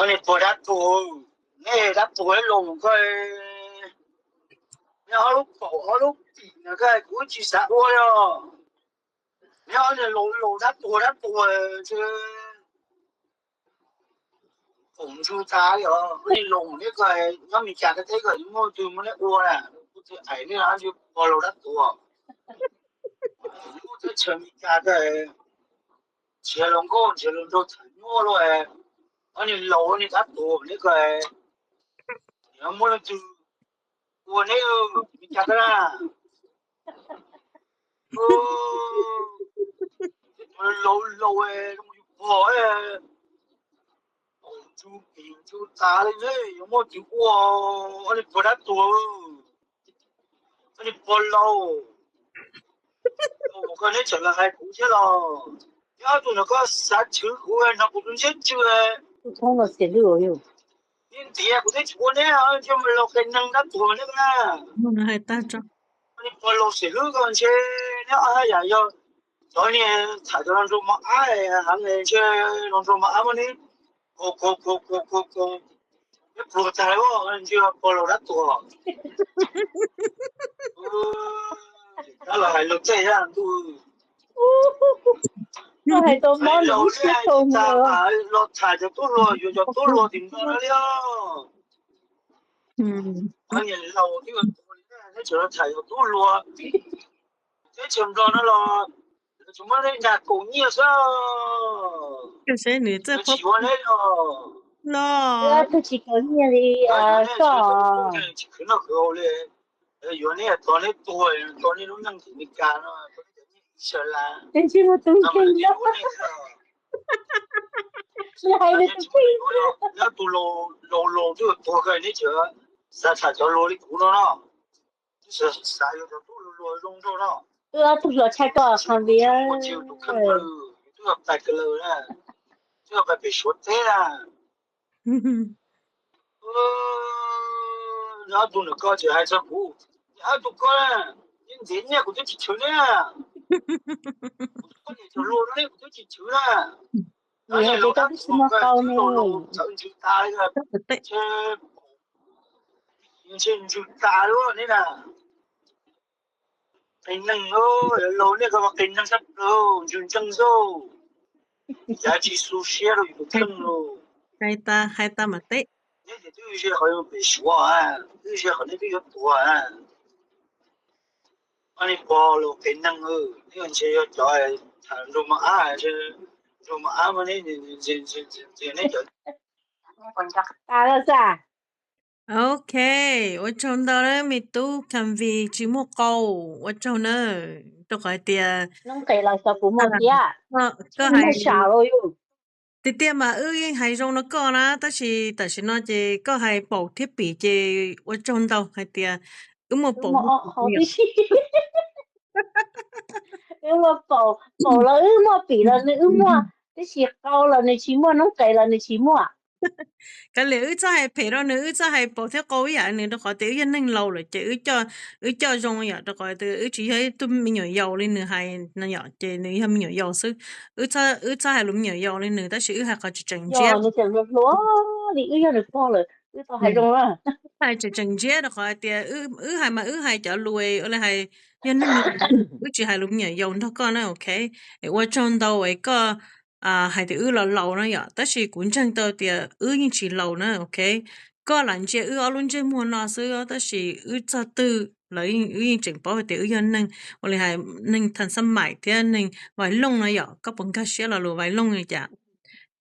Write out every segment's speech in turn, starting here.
Koj niag pog dab tuag, nej dab tuag ib los koj, nej ob lub paum ob lub pim no koj kuv tsis xav ua li os. Nej ob niag laus laus dab tuag dab tuag, paum ntsu tas li os. Nej laus nej koj nyob Mes Kas koj teb koj yuav muaj twg muaj neb ua na, kuv twb aim nej ob niag pog laus dab tuag. Lub teb chaws Mes Kas koj nrhiav hluas nkauj nrhiav hluas nraug tham nyuaj luaj, ob niag laus ob niag dab tuag nej koj, yuav muaj leej twg ua neb Mes Kas koj na. Laus laus zoo yus pog, paum ntsu pim ntsu tas li, yuav muaj twg ua, ob niag pog dab tuag, ob niag pog laus. Koj neb tseem los hais kuv thiab los? Neb ob tug no koj xav chwv kuv no kuv tus ntsiab tsw. Neb ntiav kuv thiab tsis ua neb, ntshe laus qias neeg dab tuag neb na. Ob niag pog laus xiam hlwb koj ntshe neb ob hab yam yog cov niag tham cov hluas nraug mos ab heev, ntshe hluas nraug mos ab muab neb kaus kaus kaus kaus kaus, neb pluag tag li, ntshe pog laus dab tuag. Dab los hais lus tej ntuj. Hais tau mob nws lub siab tau mus. Los tham cov tub hluas, yuav cov tub hluas tim Nplog no li os. Niam laus twb yuav tuag li, neb tseem los tham cov tub hluas teb chaws Nplog no los, tsuas muab neb nqa kaus nyiaj xwb. Nws tsis yuav neb los. Twb tsis kaus nyiaj li koj. Tsis khwv noj khwv haus li, yuav neb tos neb tuag, tos neb lub neej tim Mes Kas no, tos neb cov nyiaj ib sawv las. Tsis hais nws tus kheej. Nyob tus laus laus twb yuav tuag kawg neb tseem xav tham cov hluas li kuv no no. Xav yuav cov tub hluas zoo nraug no. Wb ob tug hluas tshaj koj qhov viv. Tus kheej plaws, twb yuav pais kawg lawm na, twb yuav pais pem Suav teb na. Nyob tus nram koj tseem hais txog kuv, ob tug koj na, neb ntiav nyiaj kuv twb tsis chwv na. Kuv twb koj niam cov hluas no ne kuv twb tsis chwv na. Niam ces koj twb tsis muaj qau ne. Txawv ntsws tas li, ntshe ntsws tas li ne na. Qias neeg, laus nej ko qias neeg sab plaws, ntsws ntseeg xwb. Cav tsis xu siab rau yus tus kheej lauj. Hais tas mas teb. Neb ces twb ze qhov pem Suav, twb ze qhov neb twb yuav tuag. Ob niag pog laus qias neeg, neb ntshe yog cov tham nraug mos ab, nraug mos ab mas neb, neb cov. Ok, ua tsaug ntau na me tub Khamvis tsis muaj qau, ua tsaug na, rau qhov hais tias noob qes los xyov puas muaj thiab. Koj hais tiag tiag mas wb yeej hais zoo no koj na, tab sis tam sim no ces koj hais paum thiab pim ces ua tsaug ntau hais tias wb muaj paum. Wb muaj paum, paum los wb muaj, pim los nws wb muaj, tab sis qau los nws tsis muaj, noob qes los nws tsis muaj. Kav liam wb txhob hais phem rau nws, wb txhob hais paum thiab qau ib yam nws, rau qhov tias wb yog neeg laus lawm ces wb coj zoo yom, rau qhov tias wb tsis yog ib tug me nyuam yaus li nws hais no yom, ces nws yog me nyuam yaus xwb. Wb txhob hais lus me nyuam yaus li nws, tab sis wb hais qhov tseem tseem ntsiab. Hais tseem tseem ntsiab rau qhov tias wb hais mas wb hais cov lus ua li hais yog neeg, wb tsis hais lus me nyuam yaus nrog koj na, ok. Es ua tsaug ntau es koj hais tias wb los laus no yom, tab sis kuv ntseeg tau tias wb yeej tsis laus na, ok. Koj lam ntsia wb ob lub ntsej muag no xwb, tab sis wb txog twg los wb yeej tseem paub hais tias wb yog neeg, ua li hais neeg thav xab maim thiab neeg vais looj no yom. Koj puas nkag siab lo lus vais looj li cas?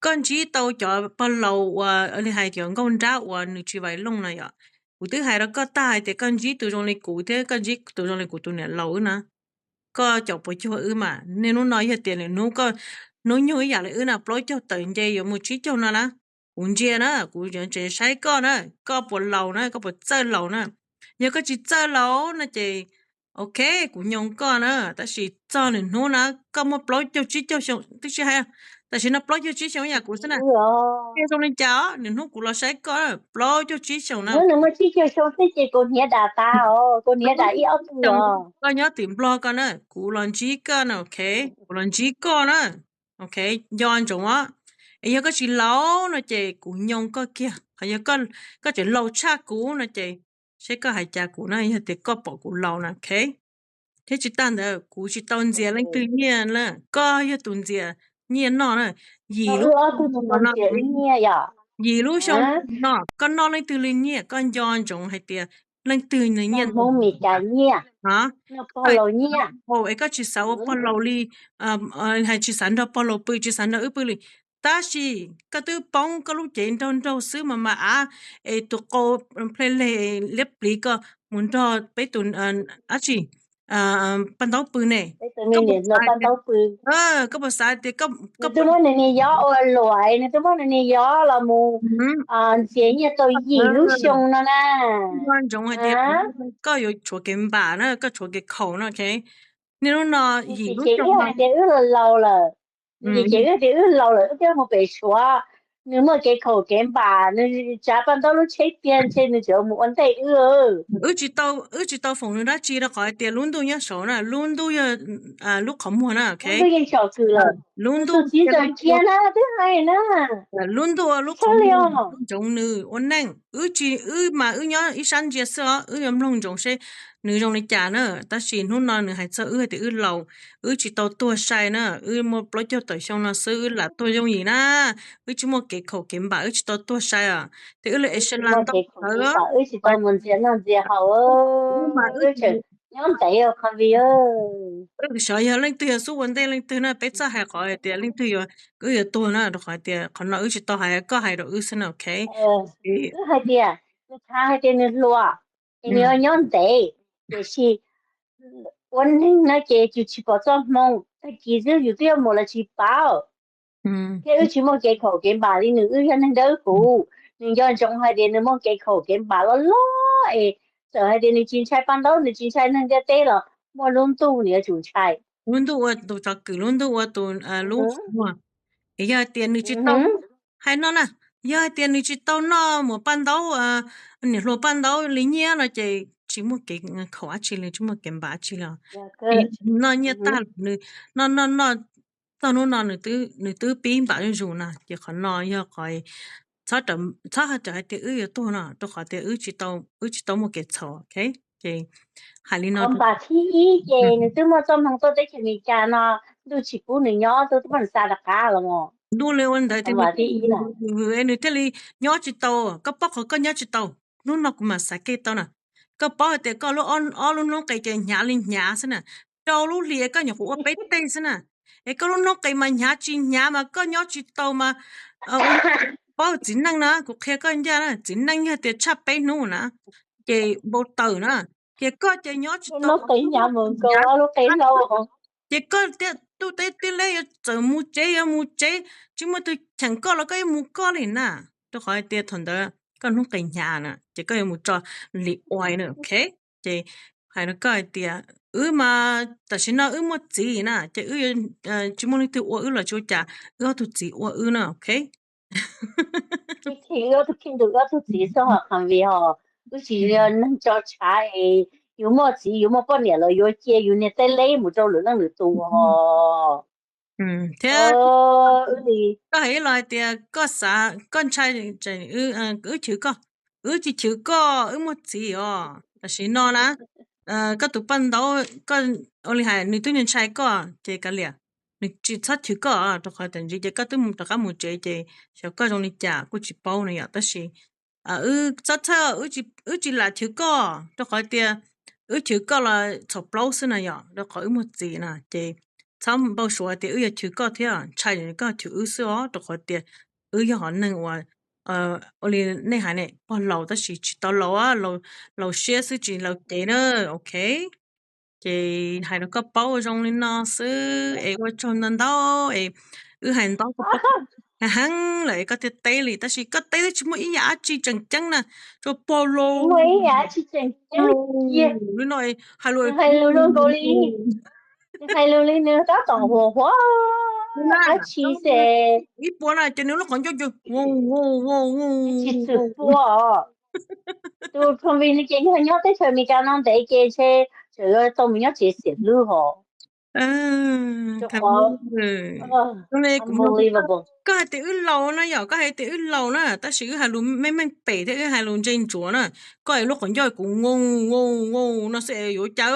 Koj ntsib tau cov pog laus uas li hais cov nkauj nrab uas nws tsis vais looj no yom. Kuv twb hais rau koj tag hais tias koj ntsib tus zoo li kuv thiab koj ntsib tus zoo li kuv tus niam laus wb na, koj caum puas cuag wb mas? Niaj hnub no yog tias lwm hnub koj hnub nyoog ib yam li wb na, plaub caug tawm nce yuav mus tsib caug no na, kuv ntsia na, kuv tseem saib koj na, koj puas laus na, koj puas txawj laus na. Yog koj tsis txawj laus no ces ok, kuv nyoo koj na, tab sis txog lwm hnub na koj muaj plaub caug tsib caug xyoo, twb tsis hais, tam sim no plaub caug tsib xyoo ib yam kuv xwb na. Zoo li cas os, lwm hnub kuv los saib koj plaub caug tsib xyoo na. Hnub nws muaj tsib caug xyoo xwb ces kaus hniav dam tas os, kaus hniav dam ib ob tug os. Koj nyob tim Nplog koj na, kuv los ntsib koj na, ok, kuv los ntsib koj na, ok, nco ntsoov os. Es yog koj tsis laus no ces kuv nyoo koj kiag, ho yog koj tseem laus tshaj kuv no ces seb koj hais cas kuv na, yog tias koj pom kuv laus na, ok. Thiab tsis tas ntawd kuv tsis tau ntxias leej twg nyiaj na, koj yog tus ntxias nyiaj noj na. Yim lub xyoo no, yim lub xyoo no koj noj leej twg li nyiaj koj nco ntsoov hais tias leej twg nyiaj, es koj tsis xav ua pog laus li, hais tsis xav nrog pog laus pw, tsis xav nrog wb pw li. Tab sis koj twb poob koj lub cev nraug nraug xwb mas mas av es tus qau ple leg liab pliv koj mus nrog peb tus dab tsi paj ntaub pw ne. Koj puas xav tias koj twb muab nws niag yob ua luam, nws twb muab nws niag yob los mus ntxias nyiaj tau yim lub xyoo no na. Ntsoov hais tias koj yuav tshuav kev npam na, koj tshuav kev khaum no, ok. Niaj hnub no yim lub xyoo no ces wb laus lawm, ces wb tias wb laus lawm wb twb mus pem Suav, nws muaj kev khaum kev npam, nws tsav paj ntaub lub tsheb tiag ntshe nws tseem mus ua ntej wb. Wb tsis tau foom nws dab tsi rau qhov hais tias lub ntuj nyob saud na, lub ntuj yog lub qhov muag na, ok. Lub ntuj ua lub qhov muag, lub ntuj ua lub qhov muag ntsoov nws ua neej. Wb tsis, wb mas wb nyob ib sab ntsia xwb os, wb yuav mloog ntsoov seb nws zoo li cas na. Tab sis hnub no nws hais txog wb hais tias wb laus, wb tsis tau tuag sai na, wb muaj plaub caug tawm xyoo no xwb wb lam tuag yooj yim na. Wb tsis muaj kev khaum kev npam, wb tsis tau tuag sai os. Ces wb li es sab laj ntau ntawd, wb tsis tau mus ntxias noj ntxias haus, wb tseem nyob ntev os qhov vim xyov yog leej twg yog xub ua ntej leej twg na, peb txhob hais qhov hais tias leej twg yuav, wb yuav tuag na, rau qhov tias qhov no wb tsis tau hais, koj hais rau wb xwb na, ok. Wb hais tias, nws txhais hais tias nws hluas, ces nws yuav nyob ntev, tiam sis ua neeg no ces yus tsis pom txoj hmoo, tag kis xwb yus twb yuav mus los tsis paub. Thiab wb tsis muaj kev khaum kev npam li nws, wb yog neeg dawb huv. Nws nco ntsoov hais tias nws muaj kev khaum kev npam loj loj es txawm hais tias nws tsis ntshai paj ntaub, nws tsis ntshai neeg ntiaj teb los muaj lub ntuj nws yuav tsum ntshai. Lub ntuj ua tus tsov kwm, lub ntuj ua tus lub qhov muag. Es yog hais tias nws tsis tau, hais no na, yog hais tias nws tsis tau noj mus paj ntaub, niam hluas paj ntaub li nyiaj no ces tsis muaj kev khaum dab tsi li, tsis muaj kev npam dab tsi li. Noj nyiaj tag, noj noj noj txog hnub no nws twb pib npam zuj zus na. Ces qhov no yog qhov txhob, txhob hais tias wb yuav tuag no, rau qhov tias wb tsis tau muaj kev txhaum, ok. Ces hais li no, npam thib ib ces nws twb muaj txoj hmoo tuaj teb chaws Amelikas no, ntuj tsis pub nws nyob, twb muab nws xa rov qab los. Ntuj li ua ntawd tias nws thiaj li nyob tsis tau. Koj paub qhov koj nyob tsis tau, hnub no kuv mam xav kiag tau na. Koj paub hais tias koj lub, ob lub noob qes ces hnyav li hnyav xwb na, rau lub hlis es koj nyuam qhuav ua peb teg xwb na, es koj lub noob qes mas hnyav tsis hnyav mas koj nyob tsis tau mas. Paub txiv neej na, kuv qhia koj ncaj na, txiv neej yog tias tshaj peb hnub na ces npau taws na, ces koj ces nyob tsis tau, ces koj tias tub teb tib leb yuav txawm mus tsev yuav mus tsev, tsis muaj tus cheem koj los koj yuav mus koj li na, rau qhov hais tias thaum ntawd koj noob qes hnyav na ces koj yuav mus tso li ua na, ok. Ces hais rau koj hais tias wb mas tam sim no wb muaj txiv na ces wb tsis muaj leej twg ua wb los tsis ua cas, wb ob tug txiv ua wb na, ok. Wb ob tug txiv xwb ho qhov vim ho wb tsis yog neeg tso tshav es yus muaj txiv yus muaj poj niam los yuav cia yus niag teb leb mus rau lwm leej lwm tus os. Thiab koj hais los hais tias koj xav koj ntshai wb chwv koj, wb tsis chwv koj, wb muaj txiv os. Tam sim no na koj tus paj ntaub, koj ua li hais nws twb ntshai koj ces kav liam, nws tsis txhob chwv koj rau qhov tam ntsis ces koj twb rov qab mus tsev ces xyov koj zoo li cas kuj tsis paub no yom. Tab sis wb txhob txhawj, wb tsis lam chwv koj rau qhov tias wb chwv koj los txhaum plaub xwb na yom, rau qhov wb muaj txiv na ces txhob npau suav tias wb yuav chwv koj thiab, ntshai koj chwv wb xwb os, rau qhov tias wb yog hom neeg uas ua li nej hais ne, pog laus tab sis tsis tau laus, laus siab xwb tsis laus cev na, ok. Ces hais rau koj paub zoo li no xwb es ua tsaug ntau ntau es wb hais ntau koj paub heev lawm es koj thiaj teb li, tab sis koj teb twb tsis muaj ib yam dab tsi tseem ceeb na, tsuas pog laus li no hais lus nkaus li hais lus li nws tab tom huam huam dab tsi xwb. Ib puas na ces nws lub qhov ncauj ces tsis txwm pua. Tus phoo vim no ces nws nyob teb chaws Amelikas no ntev ces ntshe tseem yuav tau mus nyob tsev xiam hlwb hos. Tus qhov, unbelievable. Koj hais tias wb laus na yom, koj hais tias wb laus na, tab sis wb hais lus meej meej pem thiab wb hais lus ntse ntsuav na. Koj es lub qhov ncauj kuv wow wow wow no xwb es yuav cas?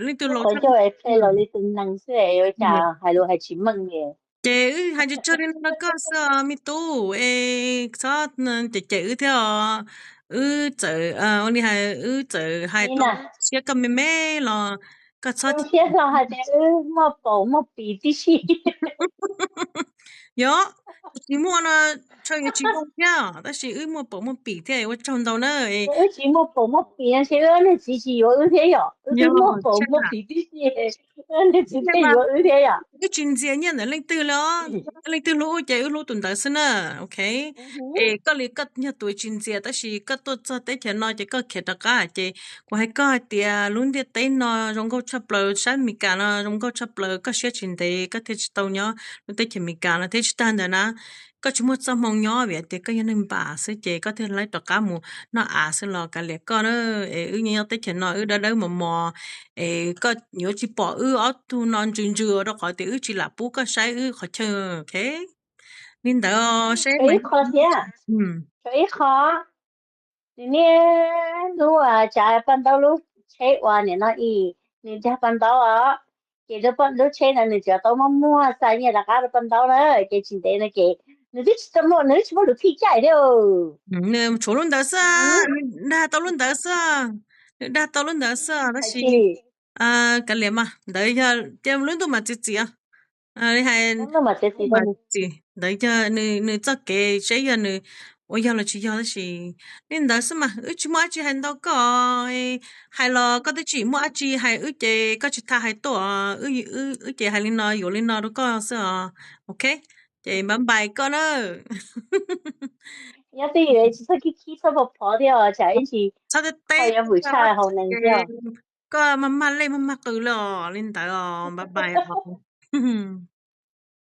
Leej twg laus tshaj li tus nees xwb es yuav cas hais lus hais tsis meej li. Ces wb hais tsawg tsawg li no rau koj xwb os me tub, es txhob cem cem wb thiab os. Wb txawm ua li hais wb txawm hais tau siab koj me me los koj txhob siab hlo hais tias wb muaj paum muaj pim tib si. Yog, tsis muaj no, tshaj yuav tsis zoo thiab, tab sis wb muaj paum muaj pim thiab, ua tsaug ntau na. Wb tsis muaj paum muaj pim no ces wb niag txiv tsis yuav wb thiab yom, wb twb muaj paum muaj pim tib si, niag txiv thiaj yuav wb thiab yom. Wb tsis ntxias nyiaj ntawm leej twg li os, leej twg hlub wb ces wb hlub tus ntawd xwb na, ok. Es koj li koj yog tus tsis ntxias tab sis koj tuaj txog teb chaws no ces koj khiav rov qab ces kuv hais koj hais tias lub ntiaj teb no zoo nkauj tshaj plaws, sab Meskas no zoo nkauj tshaj plaws, koj siab tsis ntev koj thiaj tsis tau nyob lub teb chaws Meskas no thiab. Tsis tag ntawd na, koj tsis muaj txoj hmoo nyob vim tias koj yog neeg npam xwb ces koj thiaj laib rov qab mus noj av xwb los kav liam koj na. Es wb nyob teb chaws no wb dawb dawb mos mos, es koj yuav tsis pom wb ob tug no ntsws ntsws rau qhov tias wb tsis lam pub koj saib wb qhov chaw, ok. Li ntawd seb ib qho thiab, ib qho, nws niaj hnub tsav paj ntaub lub tsheb uas nim no ib, nws dag paj ntaub os, ces lub tsheb ntawd nws tsuas tau muaj muag xa nyiaj rov qab rau paj ntaub na, ces tsis ntev no ces nws twb tsis tau muaj, nws twb tsis muaj lus thij caij thiab. Nws tshuav lub ntawd xwb, dag tau lub ntawd xwb, nws dag tau lub ntawd xwb tab sis kav liam mas ntawd yog ces lub ntuj mas txiv txiv os. Li hais txiv, ntawd yog nws txoj kev seb yog nws ua yog los tsis yog tab sis li ntawd xwb mas wb tsis muaj dab tsi hais ntau koj. Hais los koj twb tsis muaj dab tsi hais wb ces koj tsis tas hais tuaj, wb ces hais li no yuav li no rau koj xwb os, ok. Ces bye bye koj na. Nyob twj ywm tsis txhob khib khib txhob phov phov thiab os, tsam ib ntsis txhob teb teb yuav vwm tshaj hauv nees thiab. Koj mag mag lej mag mag qw li os, li ntawd os, bye bye os.